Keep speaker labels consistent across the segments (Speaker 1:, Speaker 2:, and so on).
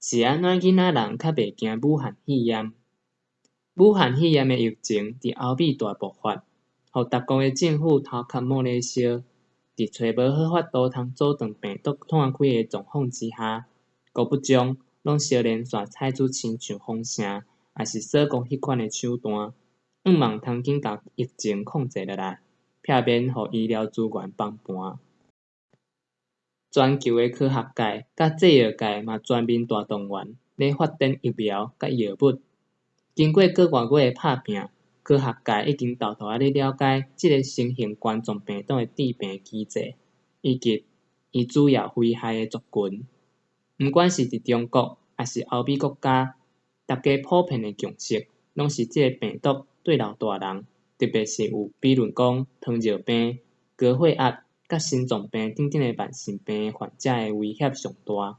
Speaker 1: 是按怎囡仔人較袂驚武漢肺炎？武漢肺炎的疫情佇歐美大爆發，予逐國的政府頭殼摸咧燒。佇揣無好法度通阻斷病毒湠開的狀況之下，國不將攏相連紲採取親像封城，抑是鎖國彼款的手段，向望通緊共疫情控制落來，避免予醫療資源崩盤。全球的科學界佮製藥界嘛全面大動員，咧發展疫苗佮藥物。經過幾外月的拍拚，科學界已經沓沓仔咧了解這个新型冠狀病毒的致病機制，以及伊主要危害的族群。毋管是佇中國，抑是歐美國家，大家普遍的共識，攏是這个病毒對老大人，特別是有比如講糖尿病、高血壓佮心臟病等等的慢性病患者的威脅上大。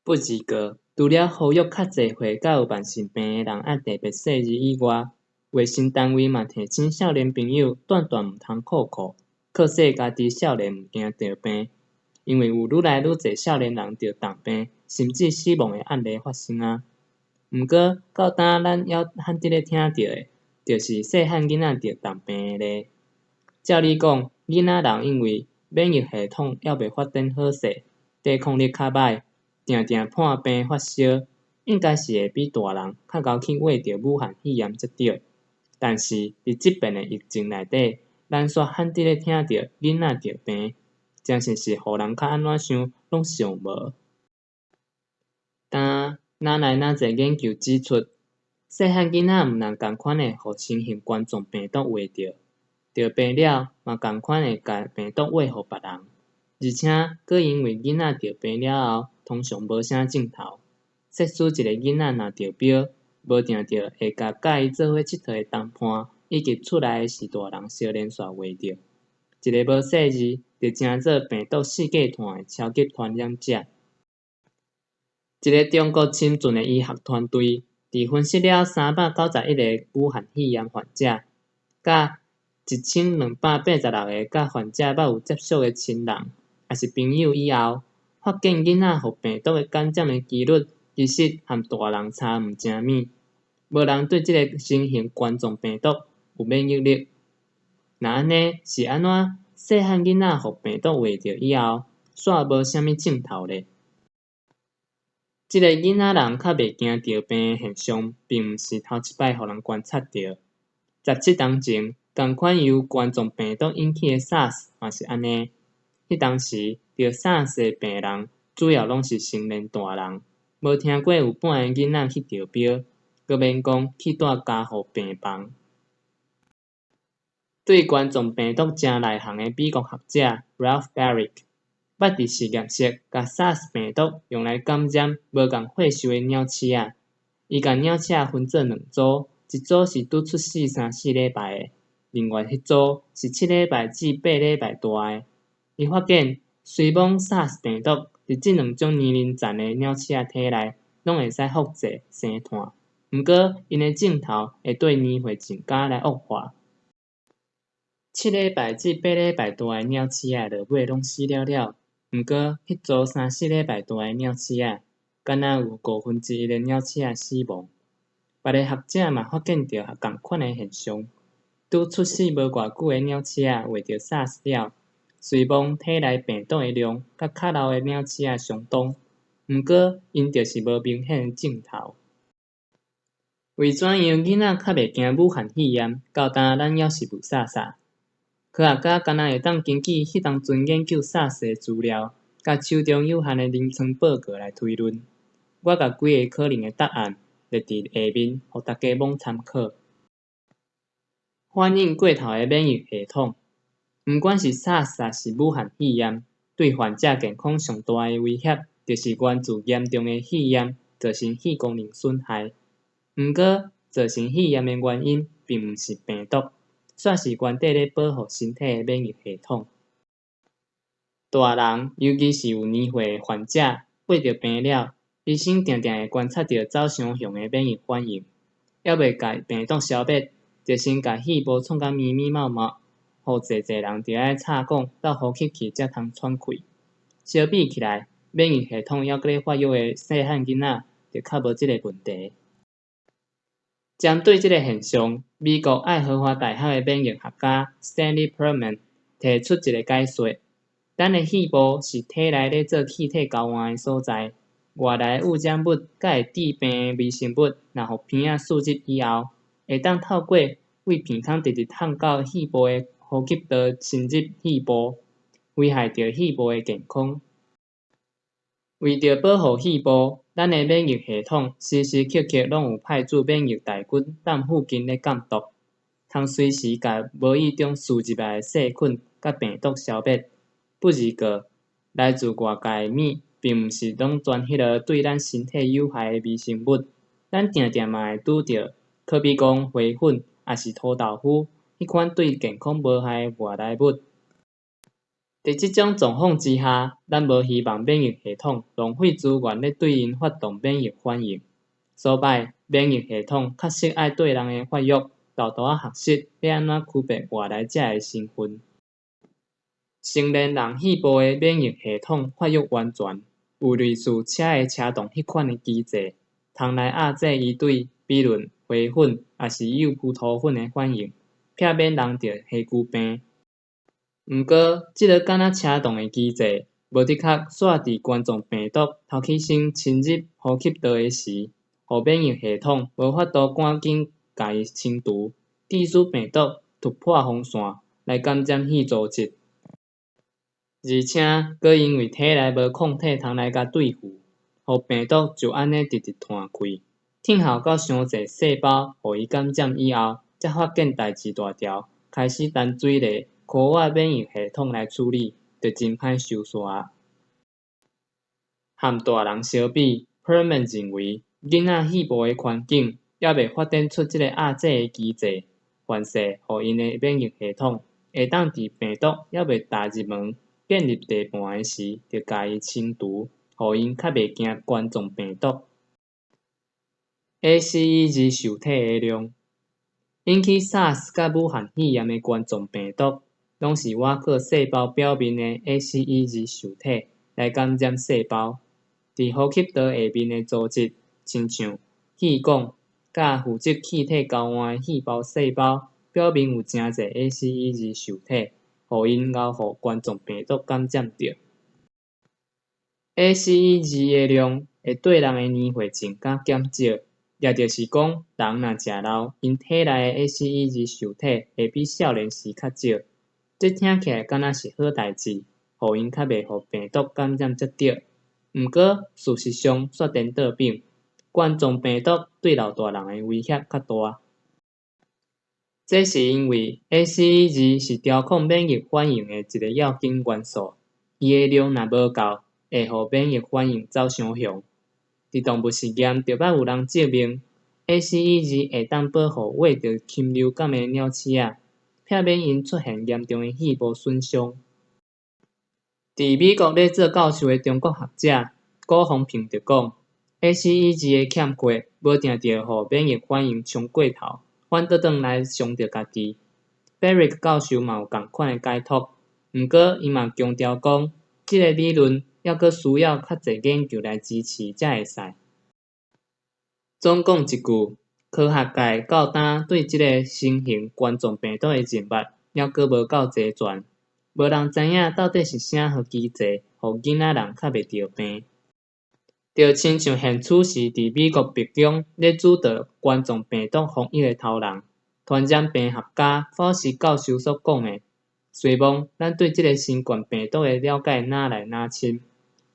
Speaker 1: 不過，除了呼籲較濟歲佮有慢性病的人愛特別細膩以外，衛生單位嘛提醒少年朋友斷斷毋通酷酷，靠勢家己少年毋驚著病，因為有愈來愈濟少年人著重病，甚至死亡的案例發生啊。毋過到今咱猶罕佇咧聽著的，就是細漢囡仔著重病的例。照理講，囡仔人因為免疫系統猶未發展好勢，抵抗力較䆀，定定破病發燒，應該是會比大人較𠢕去患著武漢肺炎才對。但是佇這遍的疫情內底，咱煞罕佇咧聽著囡仔著病，真正是予人較按怎想攏想無。但哪來哪濟研究指出，細漢囡仔毋但仝款會予新型冠狀病毒患著，著病了嘛仝款會共病毒餵予別人，而且閣因為囡仔著病了後，通常無啥症頭。設使一个囡仔若著標，無定著會共佮伊做伙𨑨迌的同伴，以及厝內的序大人相連紲患著。一个無細膩，就成做病毒四界傳的超級傳染者。一个中國深圳的醫學團隊，佇分析了391个武漢肺炎患者，佮1286个佮患者捌有接觸的親人，抑是朋友以後，發現囡仔予病毒的感染的機率，其實和大人差毋誠物。無人對這个新型冠狀病毒有免疫力。若按呢是按怎細漢囡仔予病毒患著以後，煞無啥物症頭咧？這个囡仔人較袂驚著病的現象，並毋是頭一擺予人觀察著。17冬前，仝款由冠狀病毒引起的 SARS 嘛是按呢。彼當時著 SARS 的病人，主要攏是成年大人，無聽過有半个囡仔去著標，閣免講去蹛加護病房。對冠狀病毒誠內行的美國學者 Ralph Baric，捌佇實驗室共 SARS 病毒用來感染無仝歲數的鳥鼠仔。伊共鳥鼠仔分做兩組，一組是拄出世三四禮拜的，另外彼組是7禮拜至8禮拜大的。伊發現，雖罔 SARS 病毒佇這兩種年齡層的鳥鼠仔體內攏會使複製生湠，毋過𪜶的症頭會綴年歲增加來惡化。7禮拜至8禮拜大的鳥鼠仔，落尾攏死了了。毋過，彼組三四禮拜大的鳥鼠仔，敢若有1/5的鳥鼠仔死亡。別个學者嘛發現著仝款的現象，拄出世無偌久的鳥鼠仔患著 SARS 了，雖罔體內病毒的量佮較老的鳥鼠仔相當，毋過𪜶就是無明顯的症頭。為怎樣囡仔較袂驚武漢肺炎？到今咱猶是霧煞煞。科學家敢若會當根據彼當陣研究 SARS 的資料，佮手中有限的臨床報告來推論。我共幾个可能的答案列佇下面，予大家罔參考。反應過頭的免疫系統，毋管是 SARS 抑是武漢肺炎，對患者健康上大的威脅，就是源自嚴重的肺炎，造成肺功能損害。毋過，造成肺炎的原因，並毋是病毒，煞是原底咧保護身體的免疫系統。大人，尤其是有年歲的患者，患著病了，醫生定定會觀察著走傷雄的免疫反應，猶未共病毒消滅，就先共肺部創甲密密麻麻，予濟濟人著愛插管到呼吸器才通喘氣。相比起來，免疫系統猶閣咧發育的細漢囡仔，就較無這个問題。針對這个現象，美國愛荷華大學的免疫學家 Stanley Perlman 提出一个解說：咱的肺部是體內咧做氣體交換的所在，外來污染物佮會致病的微生物，若予鼻仔吸入以後，會當透過對鼻孔直直迵到肺部的呼吸道侵入肺部，危害著肺部的健康。為著保護肺部，咱的免疫系統時時刻刻攏有派駐免疫大軍踮附近咧監督，通隨時共無意中吸入來的細菌佮病毒消滅。不過，來自外界的物，並毋是攏全彼落對咱身體有害的微生物，咱定定嘛會拄著，好比講花粉，抑是塗豆腐，彼款對健康無害的外來物。佇這種狀況之下，咱無希望免疫系統浪費資源咧對𪜶發動免疫反應。所擺，免疫系統確實愛綴人的發育，沓沓仔學習欲按怎區別外來者的身份。成年人肺部的免疫系統發育完全，有類似車的車動彼款的機制，通來壓制伊對比論花粉抑是幼葡萄粉的反應，避免人著火球病。毋過，這个敢若車動的機制，無的確煞佇冠狀病毒頭起先侵入呼吸道的時，予免疫系統無法度趕緊共伊清除，致使病毒突破防線來感染肺組織。而且，閣因為體內無抗體通來共對付，予病毒就按呢直直湠開，聽候到傷濟細胞予伊感染以後，才發現代誌大條，開始陳水螺，箍倚免疫系統來處理，就真歹收煞矣。和大人相比，Perlman 認為囡仔肺部的環境猶未發展出這个壓制的機制，反勢予𪜶的免疫系統會當佇病毒猶未踏入門、建立地盤的時，就共伊清除，予𪜶較袂驚冠狀病毒。ACE2受體的量，引起 SARS 佮武漢肺炎的冠狀病毒，攏是倚靠細胞表面的 ACE2 受體來感染細胞。佇呼吸道下面的組織，親像氣管佮負責氣體交換的肺泡細胞，表面有誠濟 ACE2 受體，予𪜶𠢕予冠狀病毒感染著。ACE2 的量會綴人的年歲增加減少，也就是講，人若誠老，𪜶體內的 ACE2 受體會比少年時較少。這聽起來敢若是好代誌，予𪜶較袂予病毒感染才對。毋過，事實上煞顛倒反，冠狀病毒對老大人的威脅較大。這是因為 ACE2 是調控免疫反應的一个要緊元素，伊的量若無夠，會予免疫反應走傷雄。佇動物實驗就捌有人證明，ACE2 會當保護患著禽流感的鳥鼠仔，避免𪜶出現嚴重的肺部損傷。佇美國咧做教授的中國學者古宏平就講，ACE2 的欠缺，無定著予免疫反應衝過頭，反倒轉來傷著家己。Baric 教授嘛有仝款的解讀，毋過伊嘛強調講，這个理論猶閣需要較濟研究來支持才會使。總講一句，科學界到今對這个新型冠狀病毒的認捌，猶閣無夠齊全，無人知影到底是啥號機制，予囡仔人較袂著病。就親像現此時佇美國白宮咧主導冠狀病毒防疫的頭人，傳染病學家福奇教授所講的，希望咱對這个新冠病毒的了解愈來愈深。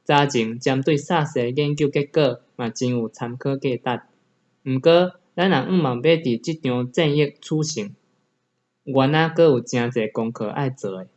Speaker 1: 早前針對 SARS 的研究結果嘛真有參考價值。毋過，咱若向望欲佇這場戰役取勝，原來閣有誠濟功課愛做的。